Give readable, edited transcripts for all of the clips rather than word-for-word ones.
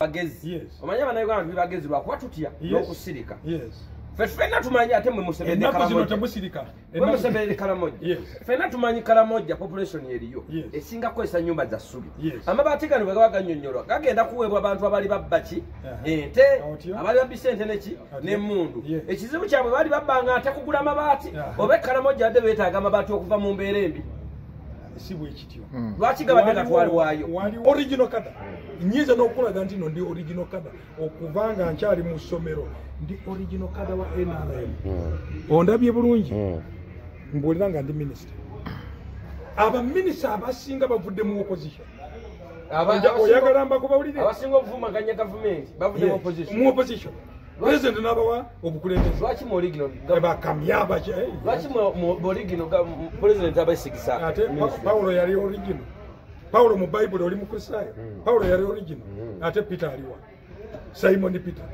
Bagezi. Omanyi Abannayuganda tuli bagezi lwakuba tutya n'okusirika. Yes. Ffe ffenna tumanyi ate mwe museberere Ennaku zino Karamoja. temusirika. Mwe museberere Karamoja. Yes. Ffenna tumanyi Karamoja population eriyo Yes. esinga kukozesa nnyumba za ssubi. Yes. Amabaati gano bwe gaba gannyonnyolwa gagenda kuweebwa abantu abali babba ki Aha. ente, Otyo. abali babbisa ente neki Otyo. n'emmundu. Yes. Ekizibu kyabwe baali babbanga ate kugula amabaati Aha. oba e Karamoja adde beetaaga amabaati okuva mu mbeera embi. Si bwe kityo. Lwaki gabadde gatwalwayo? Waliwo original cadre. Nnyinza n'okulaga nti no ndi original cadre okuva nga nkyali mu ssomero ndi original cadre wa NRM. Ondabye bulungi? Mbuulira nga ndi minisita. Abaminisita abasinga bavudde mu opposition. Oyagala mbakubawulire? Abasinga okuvumaganya gavumenti bavudde mu opposition. Mu opposition. President n'abawa obukulembeze. Lwaki mu original Bakamya baki? Lwaki mu original president abesigisa? Ate Paulo yali original. Paulo mu Bible oli Mukristaayo. Paulo yali original. Ate Peter aliwa. Simon Peter.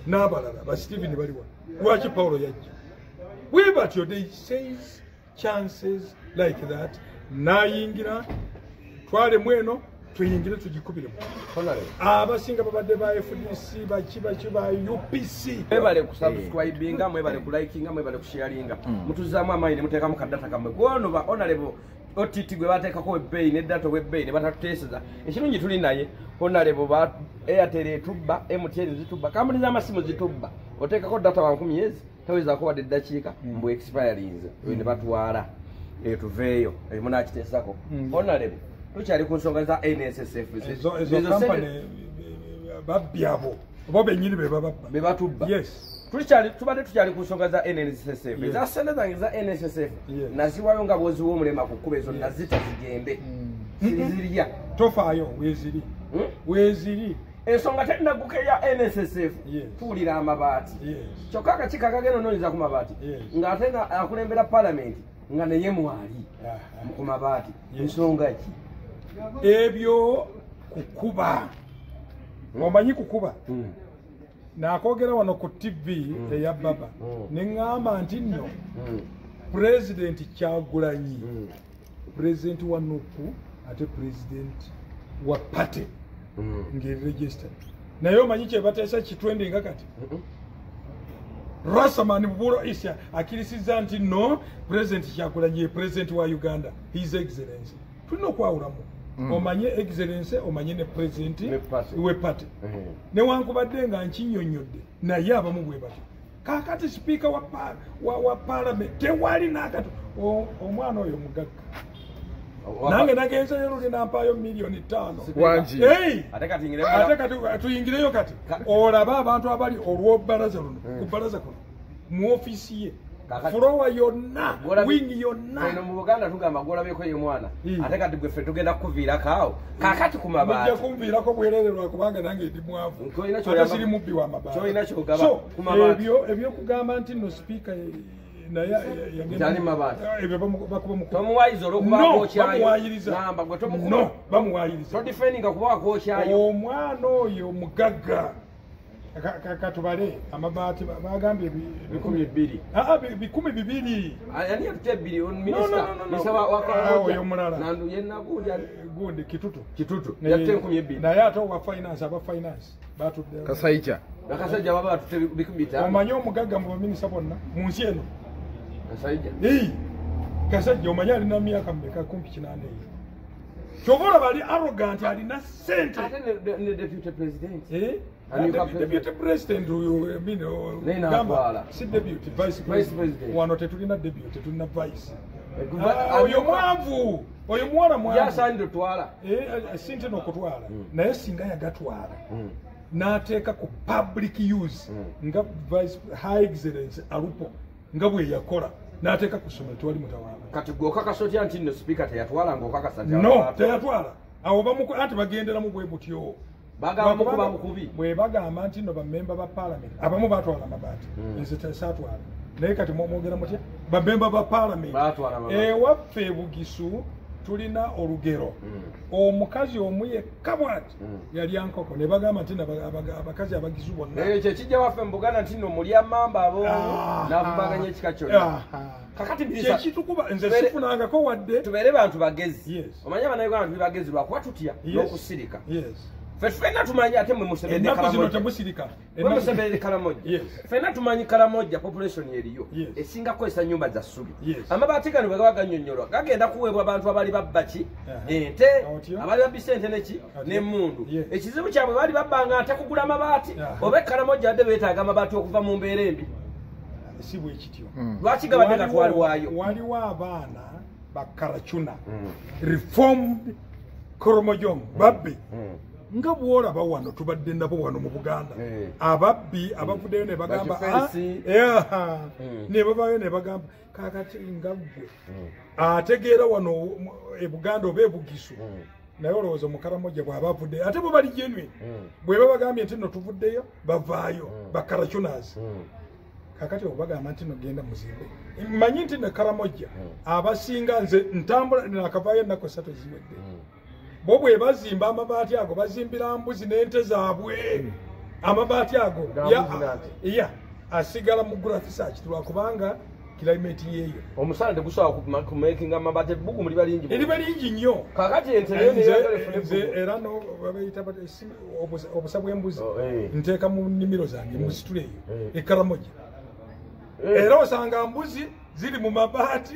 N'abalala ba Stephen baliwa. Lwaki Paulo yajja? Bwe batyo they says chances like that. Nayingira twalemu eno tuyingire tugikubiremu. Abasinga babadde ba FDC baki baki ba UPC. Mwebale kusubscribinga, mwebale kulikinga, mwebale kusharinga. Mutuzaamu amaanyi ne muteekamu kadata kammwe. Gwono ba honorable OTT gwe bateekako ebbeeyi ne data ow'ebbeeyi ne batatuteeseza. Ekirungi tuli naye honorable ba Airtel etubba, MTN zitubba, kampuni z'amasimu zitubba. Oteekako data wa 10 ezi tawezaako wadde eddakiika mbu expirinze. Oyo ne batwala. Eyo tuveeyo. Eyo munaakiteesako. Honorable tukyali ku nsonga za NSSF. Ezo company babbi abo oba bennyini be bababba. Be batubba. Yes. Tubadde tukyali ku nsonga za NSSF. Yes. Eza ssente zange za NSSF Yes. naziwayo nga bw'oziwa omulema ku kkubo ezo nazita zigende. Sirizirya. Tofaayo weeziri. Weeziri. Ensonga tennagguka eya NSSF. Yes. Tuwulira amabaati. Yes. Kyokka akakiiko akagenda onoonyeza ku mabaati Yes. ng'ate nga akulembera palamenti nga naye mwali Aha. ku mabaati. Yes. Ensonga ki? Ebyo kukuba. Omanyi kukuba? Nakwogera wano ku TV eya Baba. Ne ŋŋamba nti nno President Kyagulanyi, President wa NUP ate President wa party ng'eri registered. Naye omanyi kye bateesa kitrendinga kati? Rasaman Buburo Isya akkirizza nti nno President Kyagulanyi ye President wa Uganda, His Excellency. Tulina okwawulamu. Omanye Excellency, omanye ne President Ne party. we party. Newankubadde nga nkinnyonnyodde naye abamu bwe batyo. Kaakati sipiika wa parliament tewali n'akati. Omwana oyo mugagga. Nange nagenzeyo luli nampaayo miliyoni 5. Wangi. Hey! Ate kati Ate kati tuyingireyo kati. Olaba abantu abali olw'obbalaza luno, ku bbalaza kuno, mu ofiisi ye. Fulowa yonna, wingi yonna. Eno mu Buganda tugamba gw'olabyeko ye mwana. Ate kati gwe ffe tugenda kukuviirako awo. Kaakati ku mabaati. Mujja kunviirako bwerere lwakubanga nange ndi mwavu. Ate siri mubbi wa mabaati. Ky'olina ky'ogaba So, ku mabaati. ebyokugamba nti nno sipiika naye yagenda Nti ali mabaati. Ebyo bakuba mukuba. Tomuwayiza olw'okuba No, akookyayo. bamuwaayiriza. Namba gwe tomukuba. No, bamuwaayiriza. Todifendinga kuba akookyayo. Omwana oyo mugagga. Katubale amabaati bagambye 2,000. 2,000. Ani yatutte 2? No, Minisita. no, no, no. Minisita wa Karamoja. Oyo mulala. Nandu ye Nagundi ali. Gundi Kitutu. Kitutu. Yatutte 2,000. Naye ate owa finance, aba finance batudde. Kasaija. Akasajja baba batutte 5,000. Omanyi omugagga mu baminisita bonna mu nsi eno? Kasajja. Kasajja omanyi alina myaka mmeka? Kumpi 8 eyo. Ky'oba olaba ali arrogant, alina ssente. Ate ne deputy president. Amyuka Deputy president oyo, I mean, Naye gamba, n'atwala. si deputy, vice Vice president. president. Wano tetulina deputy, tetulina vice. Oyo mwavu, oyo muwala mwavu. Yasaanidde otwala. Si nti n'okutwala. Naye singa yagatwala, n'ateeka ku public use nga vice high excellence Alupo nga bwe yakola, n'ateeka ku ssomero tewali mutawaana. Kati gwe okakasa otya nti nno sipiika teyatwala ng'okakasa nti No, atwala? teyatwala. Awo anti bagenderamu bwe mutyo. Bagamba mukuba bukubi. Bwe bagamba nti nno bammemba ba parliament abamu baatwala amabaati, nze saatwala. Naye kati mwogera mutya? Bammemba ba parliament Baatwala amabaati. Ewaffe e Bugisu tulina olugero. Omukazi omu yekka bw'ati yalya nkoko ne bagamba nti abakazi abagisu bonna. Ekyo kijja waffe mu Buganda nti nno mulya mmamba abo n'avumbaganya ekika kyonna. Kakati minisita, Kyekitukuba nze sifunangako wadde. Tubeere bantu bagezi. Yes. Omanyi Abannayuganda tuli bagezi lwakuba tutya Yes. n'okusirika. Yes. Ffenna tumanyi ate mwe musembedde Karamoja. Mwe musembedde Karamoja. Ffenna tumanyi Karamoja population eriyo. Esinga kukozesa nnyumba za ssubi. Amabaati gano bwe gaba gannyonnyolwa gagenda kuweebwa abantu abali babba ki? Ente, abali babbisa ente neki? N'emmundu. Ekizibu kyabwe baali babbanga ate kugula amabaati. Oba e Karamoja adde beetaaga amabaati okuva mu mbeera embi. Si bwe kityo. Lwaki gabadde gatwalwayo? Waliwo abaana ba Karachuna. Reformed Koromojong babbi. Nga bw'olaba wano tubadde nabo wano mu Buganda. Ababbi abavuddeyo ne bagamba ne bavaayo ne bagamba kaakati nga ggwe ategeera wano e Buganda oba e Bugisu. Naye olowooza mu Karamoja bw'aba avuddeyo ate bo bali genuine. Bwe babagambye nti nno tuvuddeyo bavaayo ba Karachunas. Kakati obagamba nti nno genda muzimbe. Mmanyi nti ne Karamoja abasinga nze ntambula nakavaayo ennaku 3 eziwedde. Bo bwe bazimba amabaati ago bazimbira mbuzi n'ente zaabwe. Amabaati ago ya asigala mu graphics lwakubanga climate yeeyo. Omusana tegusobola kumakinga amabaati ebbugumu liba lingi. Liba lingi nnyo. Kakati ente nayo neyagala efune ebbugumu. Era no babayita obusa bw'embuzi nteeka mu nnimiro zange muzitule eyo e Karamoja. Era osanga mbuzi ziri mu mabaati.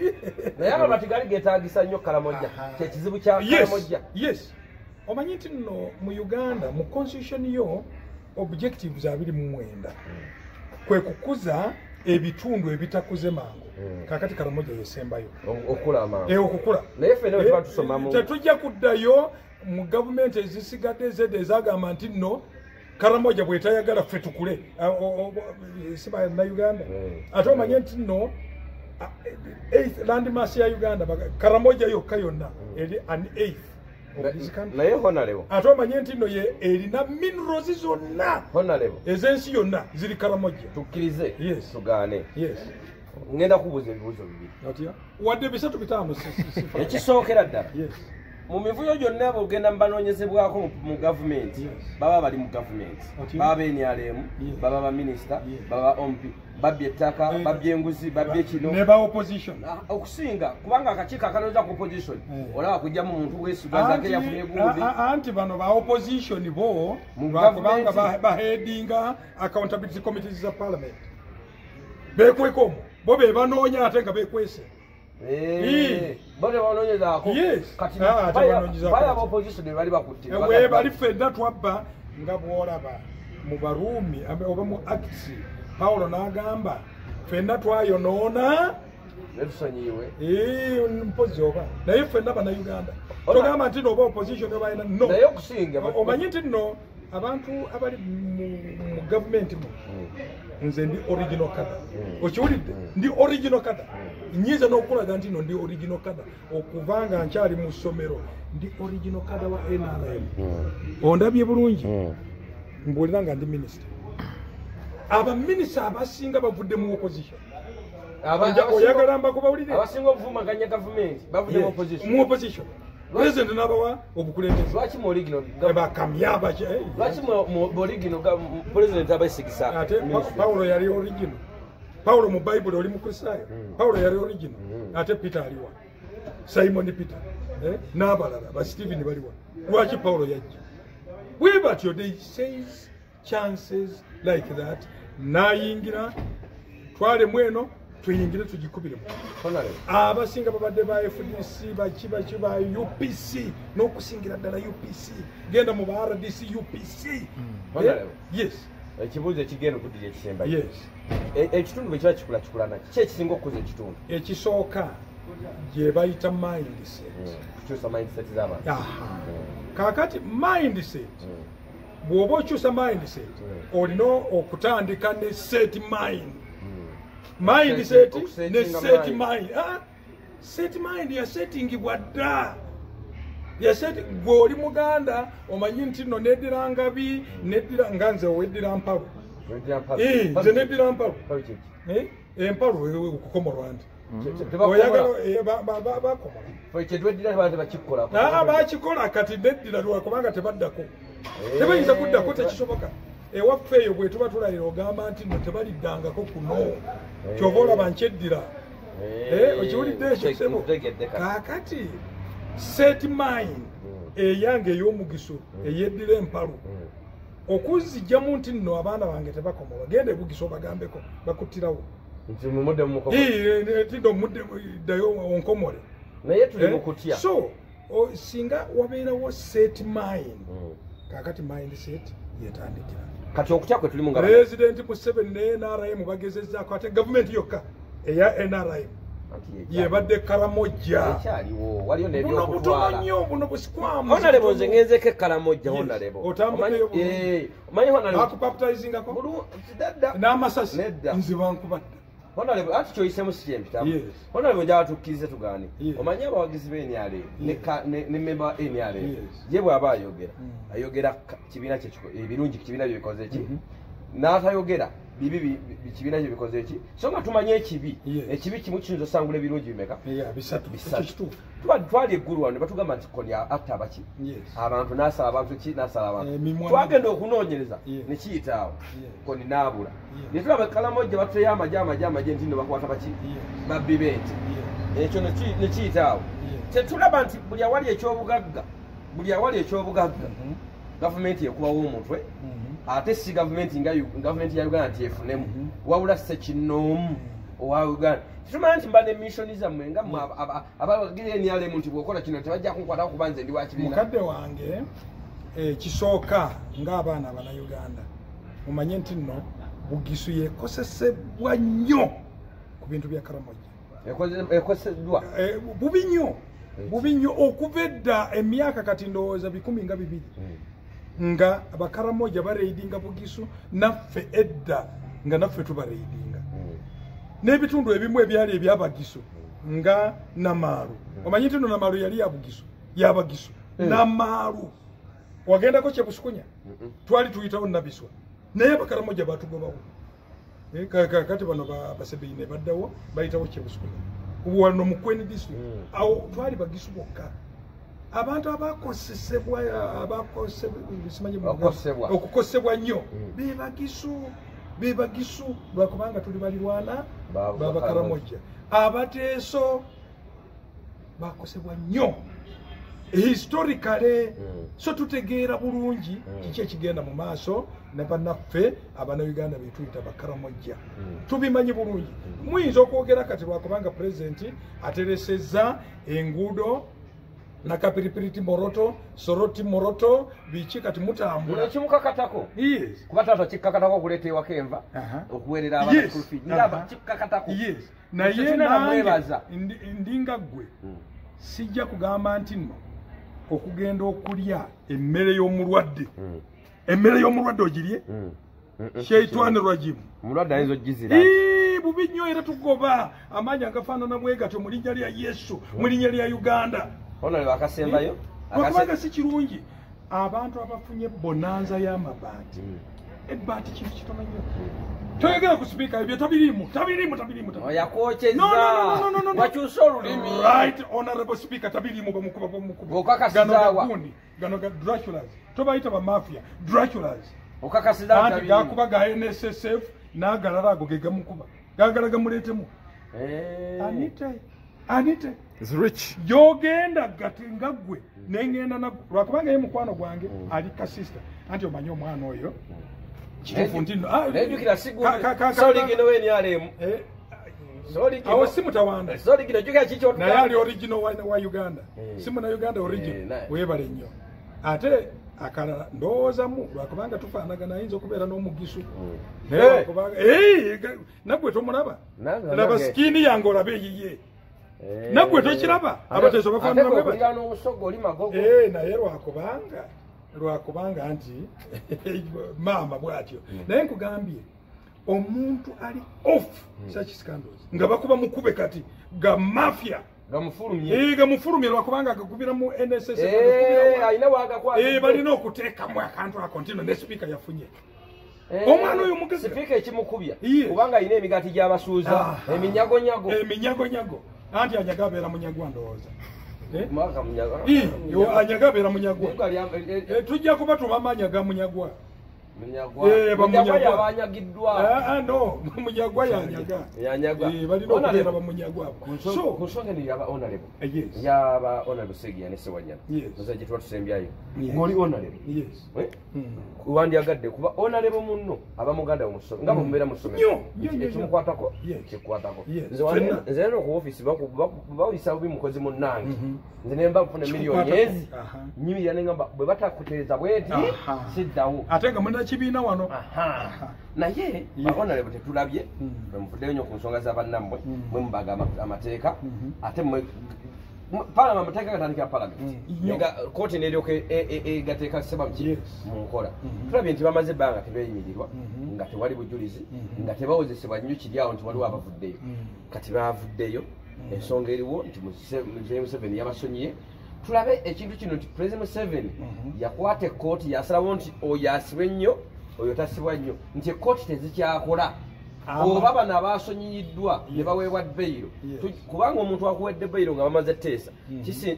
Naye amabaati gali geetaagisa nnyo Karamoja. Kyekizibu kya Karamoja. Yes. Omanyi nti nno mu Uganda mu constitution yo objectives 29 kwe kukuza ebitundu ebitakuze mangu. Kakati Karamoja yesembayo. Okukula amangu. Okukula. Naye ffenna bwe tuba tusomamu. Tetujja kuddayo mu gavumenti ezisigadde ezedda ezagamba nti nno Karamoja bw'etayagala ffe tukule. Si bannayuganda. Ate omanye nti nno eighth landmass ya Uganda Karamoja yokka yonna eri an eighth of this country. Naye Honorable. Ate omanye nti nno ye erina minerals zonna. Honorable. Ez'ensi yonna ziri Karamoja. Tukkirize. Yes. Tugaane. Yes. Ngenda kubuuza ebibuuzo bibiri. Otya? Wadde 3 5 Ekisookera ddala. Yes. Mu mivuyo gyonna bw'ogenda mu banoonyezebwako mu gavumenti, baba bali mu gavumenti, baba NRM, baba baminisita, baba OMP, babbye ettaka, babbye enguzi, babbye kino. Ne ba opposition. Okusinga kubanga akakiiko akanoonyeza ku opposition olaba kujjamu muntu weesigwa zake yafunye gundi. Anti bano ba opposition bo lwakubanga baheadinga accountability committees za parliament. Beekweka omwo, bo be banoonya ate nga beekwese. Bo tebanoonyezaako. Yes. Kati baya aba opposition bali bakutte. We bali ffenna twabba nga bw'olaba mu Baruumi oba mu Acts Paulo n'agamba ffenna twayonoona ne tusonyiwe. Mpozi oba naye ffenna bannayuganda. Togamba nti oba opposition oba ina no. Naye okusinga omanyi nti nno abantu abali mu gavumenti mu nze ndi original cadre. Okiwulidde? Ndi original cadre. Nyiza n'okulaga nti no ndi original cadre okubanga nkyali mu ssomero ndi original cadre wa NRM. Ondabye bulungi? Mbuulira nga ndi minisita. Abaminisita abasinga bavudde mu opposition. Oyagala mbakubawulire? Abasinga okuvumaganya gavumenti bavudde mu opposition. Mu opposition. President n'abawa obukulembeze. Lwaki mu original bakamya baki? Lwaki mu original president abesigisa? Ate Paulo yali original. Paulo mu Bible oli Mukristaayo. Paulo yali original. Ate Peter aliwa. Simon Peter. N'abalala ba Stephen baliwa. Lwaki Paulo yajja? Bwe batyo they says chances like that. Nayingira twale mweno tuyingire tugikubiremu. Abasinga babadde ba FDC baki baki ba UPC n'okusingira ddala UPC genda mu ba RDC UPC. Yes. Ekibuuzo ekigenda okuddira ekisembayo. Yes. Ekitundu bwe kiba kikula kikulana ki ekisinga okukuza ekitundu? Ekisooka gye bayita mindset. Kukyusa mindset z'abantu. Kaakati mindset bw'oba okyusa mindset olina okutandika ne set mind. Mindset ne set mind. Set mind yasettingibwa dda. Gwe oli Muganda omanyi nti nno neddira ngabi, neddira nga nze oweddira mpalu. Nze neddira mpalu. Empalu okukomolwa nti. Oyagala bakomola. Bakikola kati neddira lwakubanga tebaddako. Tebayinza kuddako tekisoboka. Ewaffe eyo bwe tuba tulayira ogamba nti nno tebaliddangako kuno. Ky'ova olaba nkyeddira. Okiwulidde ekyo ssebo? Kaakati set mind. Eyange ey'omugisu eyeddira empalo okuzijjamu nti nno abaana bange tebakomola, genda ebugisu obagambeko bakuttirawo nti mumudde mumukomole, nti omudde ddayo onkomole. Naye tuli mu kutya. So singa wabeerawo set mind, kakati mind set yetandikira kati okutya kwe tulimu nga President Museveni ne NRM bagezezzaako, ate gavumenti yokka eya NRM yebadde Karamojja ekyaliwo, waliyo buno butono nnyo, buno busikwamu. Honorable, nze ngenzeko e Karamojja. Honorable, Otambuddeyo bulungi. Omanyi honorable, Bakubaptizingako n'amasasi? Nedda. Nze bankubadde. Honorable, anti kyoyisemu si kyempitamu. Yes. Honorable, njagala tukkirize tugaane. Yes. Omanyi abawagizi b'NRM ne memba wa NRM, Yes. ye bw'aba ayogera, ayogera kibiina kye ebirungi kibiina bye bikoze ki, n'atayogera bibi kibiina kye bikoze ki, so nga tumanye ekibi. Yes. Ekibi kimu kiyinza osangula ebirungi bimeka? Yeah, bisatu. Bisatu. Ekyo kituufu. Tuba twali eggulu wano ne batugamba nti Kony atta abaki Yes. abantu, n'asala abantu ki, n'asala abantu. Emimwa. Twagenda okunoonyereza Yes. ne kiyita awo, Yes. Kony n'abula. Yes. Ne tulaba Kalamojja batuteyo amagye, amagye, amagye, nti nno bakwata baki? Yes. Babbi b'ente. Yes. Ekyo ne kiyita awo. Yes. Tetulaba nti buli awali ekyobugagga, buli awali ekyobugagga, gavumenti ekubawo omutwe, ate si gavumenti nga gavumenti ya Uganda nti efunemu, wabula ssekinnoomu owa Uganda. Tetumanya nti mba ne missioni zammwe nga mmwe abawagira NRM nti bw'okola kino tebajja kunkwatako kuba nze ndi wa kibiina. Mukadde wange, ekisooka ng'abaana abannayuganda mumanye nti nno Bugisu yekosesebwa nnyo ku bintu bya Karamojja. Ekoseddwa. Bubi nnyo, bubi nnyo okuva edda, emyaka kati ndowooza 20 nga abakaramoja bareidinga Bugisu, naffe edda nga naffe tubareidinga n'ebitundu ebimu ebyali ebyabagisu nga Namaalu. Omanyi nti nno Namaalu yali yabugisu, yabagisu. Namaalu wagendako Kyebusukunya, twali tuyitawo Nabiswa, naye abakaramoja batugobawo. Kati bano Basebeyi ne baddawo bayitawo Kyebusukunya wano mu Kweni district. Awo twali bagisu bokka. Abantu abakosesebwa, simanyi mu Luganda. Okukosebwa. Okukosebwa nnyo be bagisu, be bagisu, lwakubanga tuli balirwana babakaramoja. Abateeso bakosebwa nnyo historically. So tutegeera bulungi kiki ekigenda mu maaso ne bannaffe abannayuganda betuyita bakaramojja. Tubimanyi bulungi. Muyinza okwogera kati lwakubanga pulezidenti ateresezza enguudo Nakapiripiriti Moroto, Soroti Moroto, biki, kati mutambula. Buno kimukakatako. Yes. Kuba taata kikkakatako okuleeta ewaka enva, okuweerera abaana school fees. Ndaba kikkakatako. Yes. Naye Ekyo kyonna nange namwebaza. Ndinga ggwe, sijja kugamba nti nno okugenda okulya emmere y'omulwadde, emmere y'omulwadde ogirye, sheitwani rajimu. Omulwadde ayinza okugizira. Ii, bubi nnyo, era tugoba amaanyi agafaanana bwe gatyo mu linnya lya Yesu, mu linnya lya Uganda. Honorable, akasembayo. Lwakubanga si kirungi abantu abafunye bonanza y'amabaati. Ebbaati kintu kitono nnyo. Toyogera ku sipiika, ebyo tabiriimu, tabiriimu, tabiriimu, tabiriimu. Yakwokyezza. No, no, no, no, no, no, no. Wakyusa olulimi. Right honorable speaker, tabiriimu, bamukuba, bamukuba. Okakasizaawa. Gano gagundi, gano ga Draculas. Tobayita ba mafia, Draculas. Okakasizaawa Anti tabiriimu. gakuba ga NSSF n'agalala ago ge gamukuba. Gagala gamuleetemu. Anite, Anite. It's rich. Gy'ogenda gati nga ggwe nengenda nagwe, lwakubanga ye mukwano gwange ali kasista, anti omanyi omwana oyo kituufu nti nno, Nejjukira si Soligino we NRM. Soligino. Awo si mutawanda. Soligino, jjukira kiki Naye ali original wa Uganda. Si muna Uganda original. Weebale nnyo. Ate akalala ndowoozamu lwakubanga tufaanagana, ayinza okubeera n'omugisu. Naye lwakubanga, naggwe tomulaba. Laba skin yange olabe eyiye. Naggwe tokiraba? Abateeso bafaanana Ate bwe bati. bw'okulira n'obusoga oli magogo. Naye lwakubanga nti maama bw'atyo. Naye nkugambye omuntu ali off such scandals nga bakuba mukube kati ga mafia Gamufulumye. Gamufulumye lwakubanga agakubira mu NSS, agakubira wa- Alina wagakwata. Balina okuteekamu akantu ako nti no ne sipiika yafunye. Omwana oyo mugezi. Sipiika ekimukubya. Yes. Kubanga alina emigaati gy'abasuuza, eminyagonyago. Eminyagonyago. Anti anyaga abeera munyagwa ndowooza. Mwaka munyago. Ii, yo anyaga abeera munyagwa. Munyago ali Tujja kuba tuma amaanyi aga munyagwa. Munyagwa no, Munyagwa yanyaga. Yanyaga. Balina okubeera bamunyagwa abo. So ku nsonga eno yaba honorable. Yes. Yaba honorable Segiya ne Sewanyana. Yes. Muze gye tuba tusembyayo. Yes. Ng'oli honorable. Yes. Wandyagadde kuba honorable munno aba muganda wo nga bwe mubeera mu ssomero. Ekimukwatako kikwatako. Nze leero ku ofiisi bawisa bubi mukozi munnange. Nze ne mba nfuna miliyoni ezi. Nyimirira ne ngamba bwe batakutereeza bweti siddawo. Ate nga munnakibiina wano. Naye ba honorable tetulabye. Muvuddeyo nnyo ku nsonga za bannammwe, mwe mubaga amateeka, ate mwe Parliament amateeka gatandikira Parliament. Nga kooti n'eryoka egateeka sseba ki mu nkola. Tulabye nti bamaze ebbanga tebeeyimirirwa, nga tewali bujulizi, nga tebawozesebwa nnyo kiri awo nti waliwo abavuddeyo. Kati baavuddeyo, ensonga eriwo nti Muzeeyi Museveni yabasonyiye. Tulabe ekintu kino nti President Museveni yakwata ekkooti yasalawo nti oyo asibwe nnyo, oyo tasibwa nnyo, nti ekkooti tezikyakola. Oba bano abasonyiyiddwa ne baweebwa beyiro, kubanga omuntu akuwedde beyiro nga bamaze etteesa,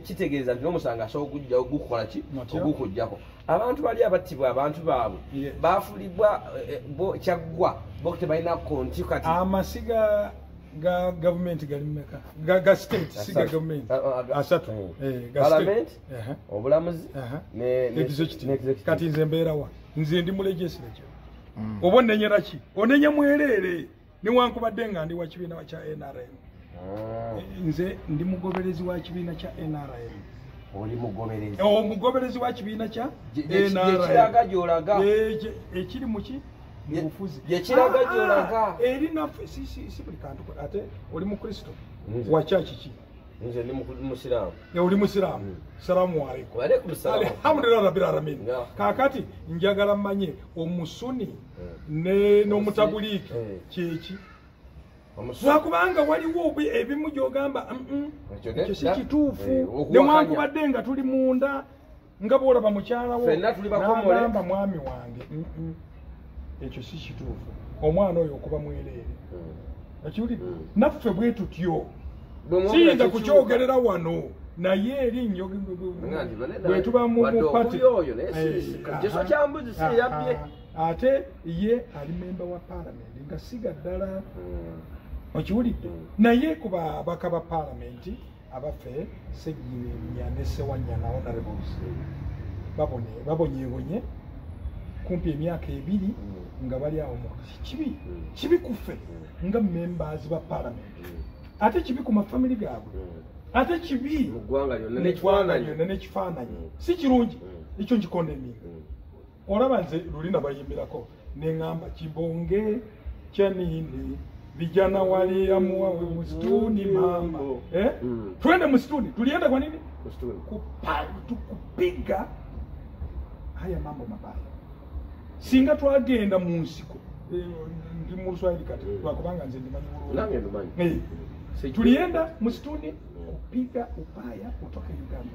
kitegeeza nti n'omusango asobola ogukukola ki ogukuggyako. Abantu bali abattibwa abantu baabwe baafulibwa kyaggwa bo tebalina konti kati. Amasiga ga gavumenti gali mmeka? Ga state, si ga gavumenti. Asatu. Parliament, obulamuzi ne executive. Kati nze mbeerawa? Nze ndi mu legislature. Oba onenyera ki? Onenya mwereere newankubadde nga ndi wa kibiina kya NRM. Nze ndi mugoberezi wa kibiina kya NRM. Oli mugoberezi? Omugoberezi wa kibiina kya NRM. Gyekiraga gy'olaga. Ekiri mu ki? Mu bufuzi. Gyekiraga gy'olaga. Eri naffe si buli kantu. Ate oli Mukristo? Wa kyaki ki? Nze ndi Musiraamu. Oli Musiraamu? Salaamu aleikum. Wa aleikum salaam. Alhamdulillah rabbil alamin. Kaakati njagala mmanye omusuni n'omutabuliiki kyeki? Lwakubanga waliwo ebimu gy'ogamba ekyo si kituufu, newankubadde nga tuli munda nga bw'olaba mukyala wo n'agamba mwami wange ekyo si kituufu, omwana oyo okuba mwereere. Ekiwulidde? Naffe bwe tutyo siyinza kukyogerera wano, naye eri nnyo bwe tuba mu pati. Ate ye ali memba wa paalamenti nga siga ddala, okiwulidde? Naye ku babaka ba paalamenti abaffe Seginya ne Sewanyana honorables babonyeebonye kumpi emyaka 2 nga bali awo mu kibi. Kibi ku ffe nga members ba paalamenti, ate kibi ku mafamily gaabwe, ate kibi mu ggwanga lyonna n'ekifaananyi. Si kirungi ekyo, nkikondeminga. Olaba nze luli nabayimbirako ne ŋŋamba kibonge kya nini vijana waliamua msituni mama. Twende msituni. Tulienda kwa nini? Kupiga haya mambo mabaya. Singa twagenda mu nsiko, ndi mu Luswahili kati lwakubanga nze ndimanyi bulungi. Tulienda msituni kupiga upaya kutoka Uganda.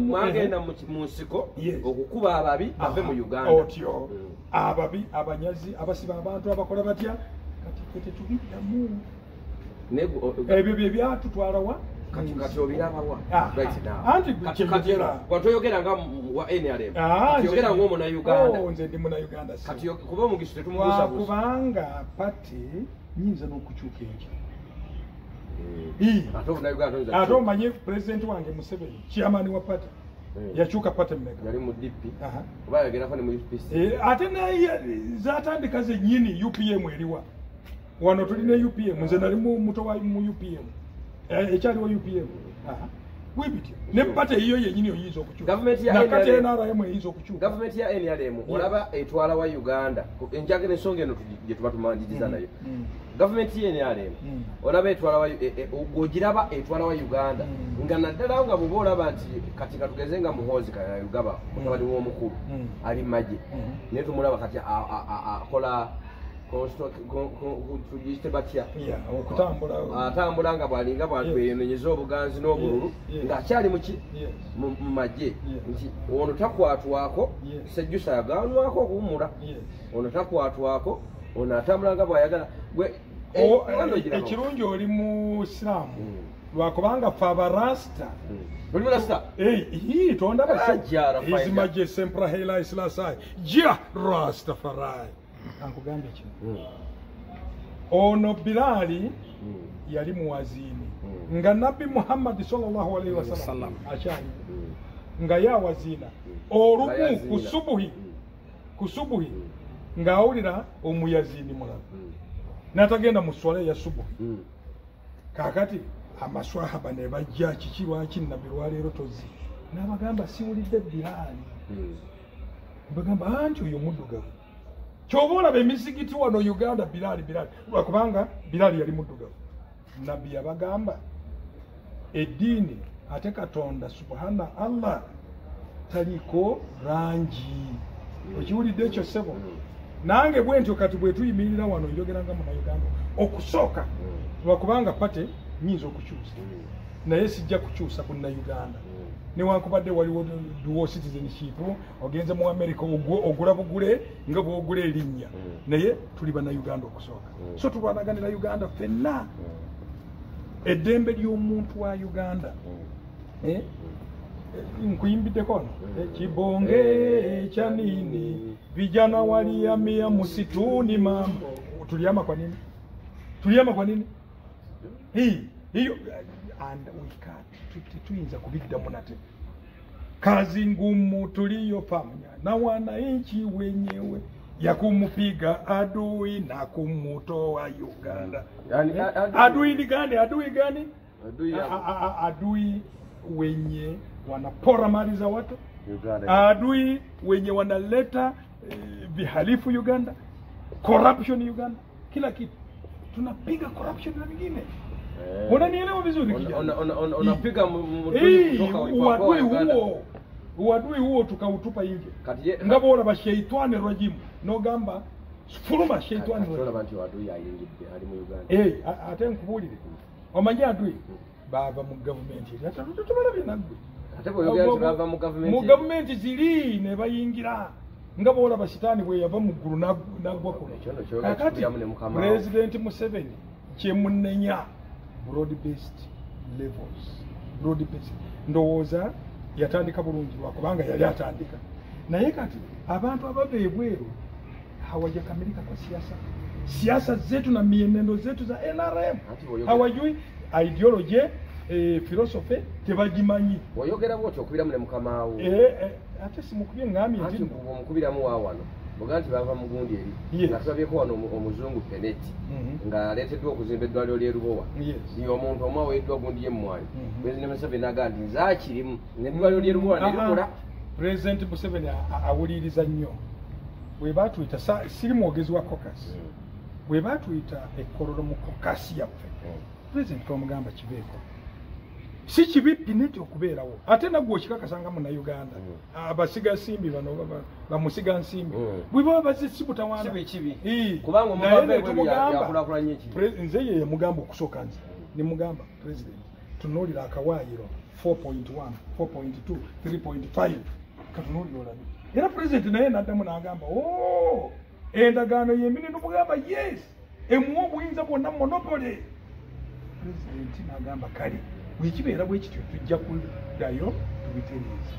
Mwagenda mu nsiko okukuba ababi bave mu Uganda. Otyo ababi, abanyazi, abasiba abantu, abakola batya, kati ffe tetubiddamu. Ebyo bye byatutwala wa? Kati obirabawa right now? Anti kyengera toyogera nga wa NRM, kati oyogera ng'omunnayuganda. Nze ndi munnayuganda. Kati kuba omugisu tetumubuusabuusa. Kubanga pati nyinza n'okukyuka enkya. Ate omanye pulezidenti wange Museveni, chairman wa pati, yakyuka pati mmeka? Yali mu DP oba yagerako ne mu UPC. Ate naye zatandika zennyini UPM eriwa wano, tulina UPM. Nze nali muto wa mu UPM, ekyaliwo UPM bwebityo ne pati eyiyo yennyini oyinza okukyuka, nakati NRM eyinza okukyuka. Gavumenti ya NRM olaba etwala wa Uganda? Enjagala ensonga eno gye tuba tumanjiriza nayo. Gavumenti ya NRM olaba etwala wa, ogiraba etwala wa Uganda? Nga naddala nga bw'oba olaba nti kati katugeze nga Muhoozi Kainerugaba, mutabani w'omukulu, ali magye, naye tumulaba kati akola tugiyite batya, atambula nga bwalinga bwatweyemenyeza obuganzi n'obululu ng'akyali muki mu magye, nti ono takwatwako, Sejjusa yagaanwako okuwummula, ono takwatwako, ono atambula nga bw'ayagala. Ekirungi oli musiraamu. Lwakubanga ffe abarasta. Oli murasta? Tonda basi. Sempra Haile Selassie. Ja Rastafari. Ankugambye kino. Ono Bilali yali muwazini. Nga Nabbi Muhammad sallallahu alaihi wasallam akyali. Nga yawazina. Olumu kusubuhi. Kusubuhi. Nga awulira omuyazini mulala. N'atagenda mu swala ya subuhi. Kaakati amaswahaba ne bajja kiki lwaki Nabbi lwaleero tozi. N'abagamba siwulidde Bilali. Mbagamba anti oyo muddugavu. Ky'oba olaba emizigiti wano Uganda Bilali Bilali. Lwakubanga Bilali yali muddugavu. Nabbi yabagamba eddiini ate Katonda subhana Allah taliko rangi. Okiwulidde ekyo ssebo? Nange bwe ntyo kati bwe tuyimirira wano njogera nga Munnayuganda okusooka lwakubanga pate nyinza okukyusa naye sijja kukyusa Munnayuganda. Newankubadde waliwo dual citizenship ogenze mu America ogula bugule nga bw'ogula erinnya naye tuli Bannayuganda okusooka. So tulwanaganira Uganda ffenna. Eddembe ly'omuntu wa Uganda. Nkuyimbiddeko ono kibonge cha nini vijana walihamia msituni mambo. Tulihama kwa nini? Tulihama kwa nini? Hiyo and we can't tuyinza kubiddamu nate. Kazi ngumu tuliyofanya na wananchi wenyewe ya kumupiga adui na kumutoa Uganda. Yani, adui ni gani? Adui gani? Adui, adui wenye wanapora mali za watu Uganda. Adui wenye wanaleta vihalifu Uganda, corruption Uganda, kila kitu tunapiga corruption na mingine. Unanielewa vizuri kijana? Unapiga kutoka uadui huo. Uadui huo tukautupa nje. Ngabo olaba sheitani rajimu nogamba fuluma sheitani rajimu. Olaba nti adui ayingidde ali mu Uganda. Ate nkubuulire. Omanyi adui bava mu gavumenti. Tubalabye naggwe. Ate bw'oyogera nti bava mu gavumenti. Mu gavumenti ziri ne bayingira. Ngabo olaba sitaani bwe yava mu ggulu n'agwa kuno. Kakati President Museveni kyemunenya broad based levels. Broad based. Ndowooza yatandika bulungi lwakubanga yali atandika. Naye kati abantu abava ebweru hawajakamilika kwa siasa. Siasa zetu na mienendo zetu za NRM hawajui ideology, philosophy tebagimanyi. Oyogera bw'otyo okubiramu ne mukama wo. Ate simukubye ngambye nti omukubiramu wa wano. Mugaa nti bava mu gundi eri. Nga tulabyeko wano omuzungu Peneti ng'aleeteddwa okuzimba eddwaliro ly'e Lubowa. Ye omuntu omu aweereddwa gundi y'emmwanyi. Pulezidenti Museveni n'agamba nti nze akirimu n'eddwaliro ly'e Lubowa ne likola. Pulezidenti Museveni awuliriza nnyo. Bwe baatuyita siri mwogezi wa caucus. Bwe baatuyita ekkololo mu caucus yaffe. Pulezidenti twamugamba kibeeko. Si kibi Peneti okubeerawo. Ate naggwe okikakasanga Munnayuganda. Abasigansimbi bano bamusigansimbi. Bwe baba bazze si butawaana. Si bikibi. Kubanga omuntu yakulaakulanya ekibi. Nze ye yamugamba okusooka nze. Ne mugamba President tunuulira akawaayiro 4.1, 4.2, 3.5 katunuulira olabe. Era President naye n'addamu n'agamba oh endagaano y'emini n'omugamba yes emuwa obuyinza bwonna monopoly. President n'agamba kale bwekibeera bwe kityo tujja kuddayo tubitereeze.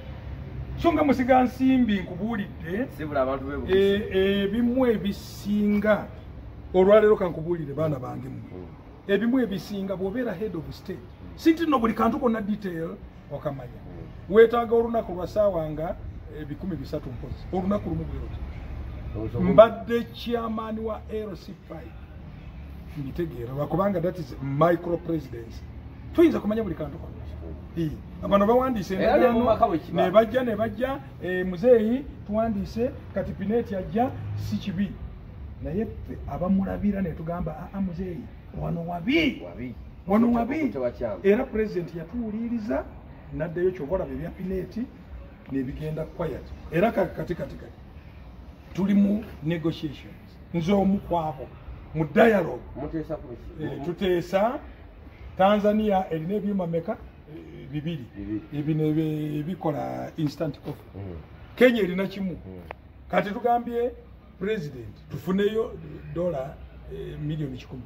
So nga musigansimbi nkubuulidde ebimu ebisinga olwaleero kankubuulire baana bange mmwe. Ebimu ebisinga bw'obeera head of state si nti nno buli kantu konna detail okamanya. Weetaaga olunaku lwa ssaawa nga 300 mpozi olunaku lumu bwe luti. Mbadde chairman wa LC5 mbitegeera lwakubanga that is micro presidency. Tuyinza kumanya buli kantu konna. Abano bawandiise endagaano ne bajja muzeeyi tuwandiise kati Peneti ajja si kibi. Naye ffe abamulabira ne tugamba aa muzeeyi wano wabi. Wano wabi. Era President yatuwuliriza n'addayo ky'oba olaba ebya Peneti ne bigenda quiet. Era kati tuli mu negotiations. Nze omu kwabo mu dialogue. Tuteesa Tanzania erina ebyuma meka bibiri ebino ebikola instant coffee. Kenya erina kimu. Kati tugambye President tufuneyo $1,000,000 miliyoni 100.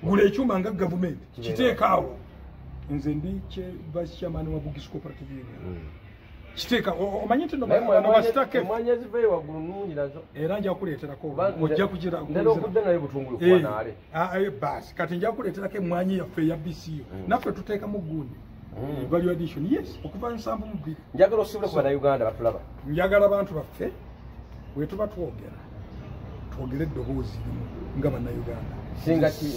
Gula ekyuma nga gavumenti kiteeka awo. Nze ndi vice chairman wa Bugisu Cooperative Union. Kiteeka omanyi nti no basitake emwanyi ziveeyo waggulu nnungi nazo era nja kuleeterako ojja kugira ndera okudda naye butungulu kuwanaale basi kati nja kuleeterako emwanyi yaffe eya BCU naffe tuteekamu gundi value addition yes okuva 72. Njagala osibule ku bannayuganda batulaba. Njagala abantu baffe bwe tuba twogera twogere eddoboozi limu nga bannayuganda.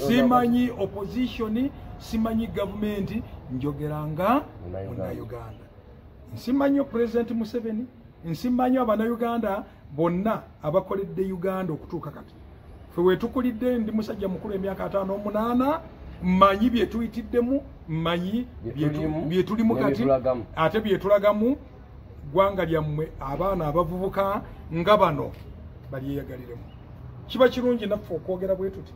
Simanyi opposition, simanyi gavumenti, njogera nga munnayuganda. Nsimanyi President Museveni, nsimanyi abannayuganda bonna abakoledde Uganda okutuuka kati. Ffe we tukulidde ndi musajja mukulu emyaka 58, mmanyi bye tuyitiddemu, mmanyi bye tulimu kati ate bye tulagamu. Ggwanga lyammwe abaana abavubuka nga bano balyeyagaliremu. Kiba kirungi naffe okwogera bwe tuti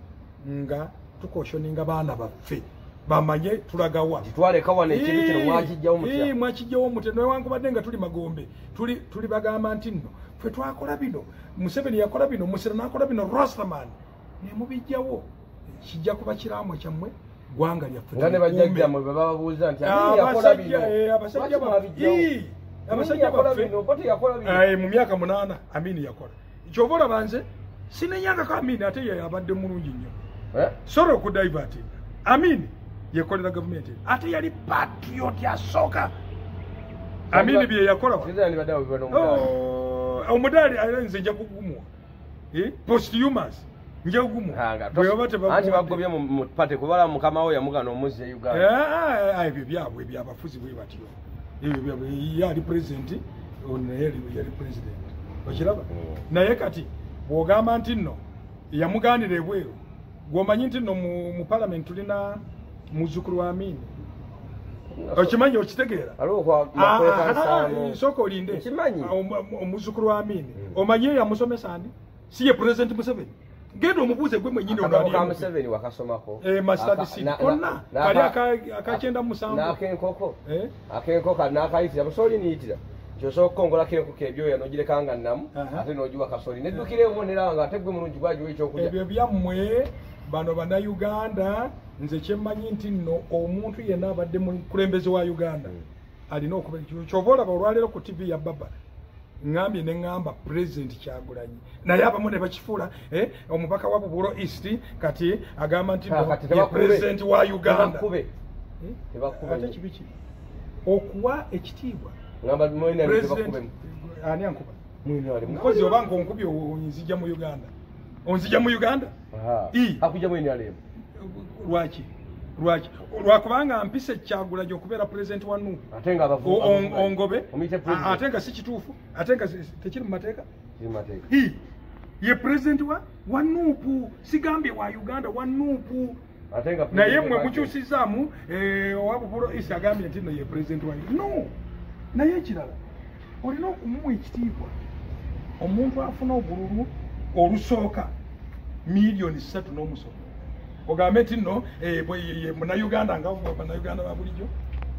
nga tukoshoninga baana baffe bamanye tulagawa. Titwaleka wano ekintu kino mwakijjawo mutya? Mwakijjawo mutya newankubadde nga tuli magombe tuli bagamba nti nno ffe twakola bino, Museveni yakola bino, Museveni n'akola bino, Rastaman ne mubijjawo. Kijja kuba kiraamo kyammwe, ggwanga lyaffe. Nga ne bajjajjammwe bwe bababuuza nti Amini yakola bino, abasajja baffe mu myaka 8 Amini yakola. Ky'oba olaba nze sinenyangako Amini ate ye abadde mulungi nnyo. Sorry okudivertinga. Amini yekolera gavumenti ate yali patriot yasooka. Amini bye yakola omudaali nze nja kugumuwa posthumous nja kugumuwa. Anti bagobye mu party kubala mukama we yamugana omuzzi e Uganda. Ebyo byabwe ebyabafuzi bwe batyo. Ebyo byabwe ye ali president ono yali president. Okiraba? Naye kati bw'ogamba nti nno yamugaanira ebweru, gw'omanyi nti nno mu parliament tulina muzzukulu wa Amini. Okimanyi okitegeera? Sooka olinde. Omuzzukulu wa Amini omanyi yamusomesa ani? Si ye President Museveni. Genda omubuuze gwe mwennyini ono ali. Ka Museveni wakasomako. Mustard seed konna kali aka 97. N'akenkoko. Akenkoko n'akayitira busooli niyitira. Osobola okukongolako enkoko ebyoya n'ogireka nga nnamu ate n'ogiwa kasooli neddukira ewonera nga ate gwe mulungi gwagiwa ekyokulya. Ebyo byammwe bano bannayuganda. Nze kyemmanyi nti nno omuntu yenna abadde mukulembeze wa Uganda alina okuba. Ky'ova olaba olwaleero ku TV ya Baba ŋŋambye ne ŋŋamba President Kyagulanyi, naye abamu ne bakifuula omubaka wa Bubulo East kati agamba nti ye President wa Uganda. Ate kibi ki okuwa ekitiibwa ani ankuba? Mukozi oba ng'onkubye onzijja mu Uganda. Onzijja mu Uganda? Akujja mu NRM. Lwaki? Lwaki? Lwakubanga mpise Kyagulanyi okubeera president wa NUP. Ate nga ongobe ate nga si kituufu, ate nga tekiri mu mateeka. Ye president wa NUP, sigambye wa Uganda, wa NUP. Naye mmwe mukyusizaamu owa Bubulo East agambye nti nno ye president wa no. Naye ekirala olina okumuwa ekitiibwa. Omuntu afuna obululu olusooka 3.7 million ogambe nti nno munnayuganda nga bannayuganda ba bulijjo.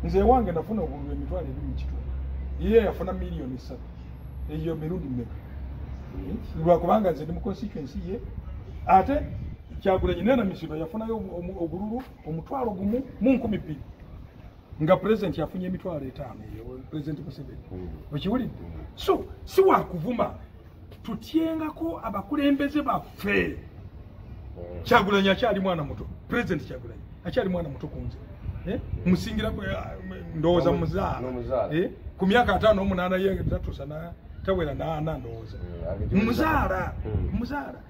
Nze ewange nafuna obululu 2,000 mu kitundu, ye yafuna 3 million. Eyo mirundi mmeka? Lwakubanga nze ndi mu constituency ye. Ate Kyagulanyi nena Misiro yafunayo obululu 1,002,000 nga president yafunye 5,000 President Museveni. Okiwulidde? So si wakuvuma, tutyengako abakulembeze baffe. Kyagulanyi akyali mwana muto, President Kyagulanyi akyali mwana muto kunze. Musingira ndowooza muzaala ku myaka 58 ye tatuusa na tawera na ndowooza muzaala,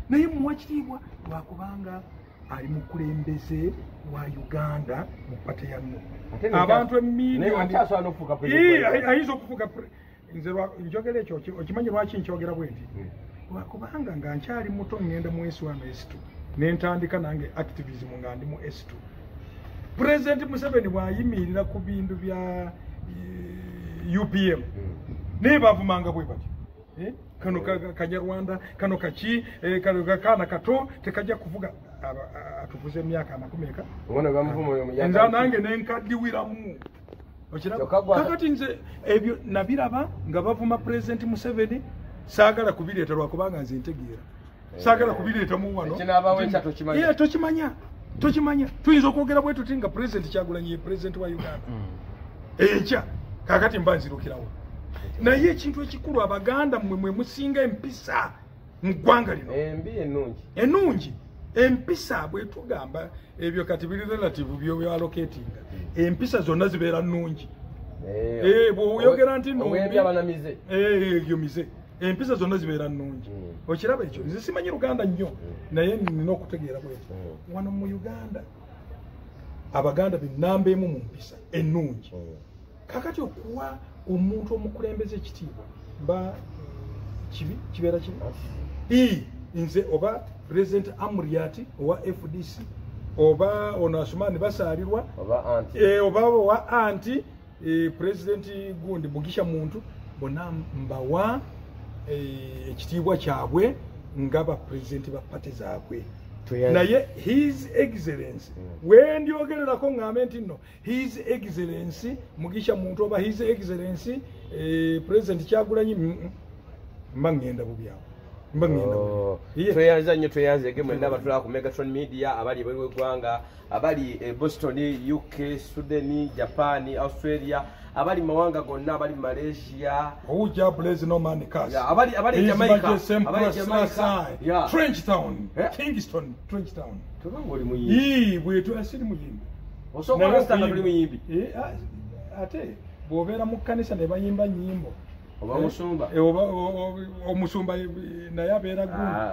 naye muwa kitiibwa lwakubanga ali mukulembeze wa Uganda mu party ya NUP. Abantu emiliyoni ayinza okufuuka. Nze njogera ekyo okimanyi lwaki nkyogera bwe nti? Lwakubanga nga nkyali muto ngenda mu S1 S2 nentandika nange activism nga ndi mu S2. President Museveni bw'ayimirira ku bintu bya UPM naye bavumanga bwe batyo. Kano kanyarwanda kano kaki kano kaana kato tekajja kuvuga atuvuze emyaka 10. Nze nange nenkaddiwiramu. Kakati nze ebyo nabiraba nga bavuma President Museveni, saagala kubireeta lwakubanga nze ntegeera. Saagala kubireetamu wano. Tokimanya. Tokimanya, tuyinza okwogera bwe tuti nga President Kyagulanyi ye president wa Uganda enkya, kakati mba nzirukirawo. Naye ekintu ekikulu, Abaganda mmwe mwe musinga empisa mu ggwanga lino. Embi, ennungi. Ennungi, empisa bwe tugamba ebyo kati biri relative, byobyaloketinga. Empisa zonna zibeera nnungi. Bw'oyogera nti nnungi. Owembi abanamize. Eyo mize. Empisa zonna zibeera nnungi. Okiraba ekyo? Nze simanyi Luganda nnyo, naye nina okutegeera bwetyo. Wano mu Uganda Abaganda benamba emu mu mpisa ennungi. Kakati okuwa omuntu omukulembeze ekitiibwa mba kibi, kibeera kibi. Nze oba President Amuriat owa FDC oba ono Asumani Basaalirwa oba anti oba owa anti President gundi Mugisha Muntu, bonna mbawa ekitiibwa kyabwe nga bapulezidenti ba party zaabwe. Naye His Excellence, wendyogererako ŋŋambe nti nno His Excellence Mugisha Muntu oba His Excellence President Kyagulanyi, mba ŋŋenda bubi awo, mba ŋŋenda bubi. Ye. Tweyanza nnyo, tweyanzege mwenna abatulaba ku Megatron Media, abali ebweru w'eggwanga, abali e Boston, UK, Sweden, Japan, Australia, abali mu mawanga gonna, abali Malaysia. Who Jah bless, no man curse. Yeah, abali His Jamaica, Majesty abali Emperor Jamaica. Selassie. Yeah. Trench Town, Kingston, Trench Town. Tobanga oli muyimbi. Ii, bwetu asiri muyimbi. Osooka olwositanga tuli muyimbi. Ate bw'obeera mu kkanisa ne bayimba nnyimbo. Oba musumba. Oba omusumba, naye abeera gundi. Ah.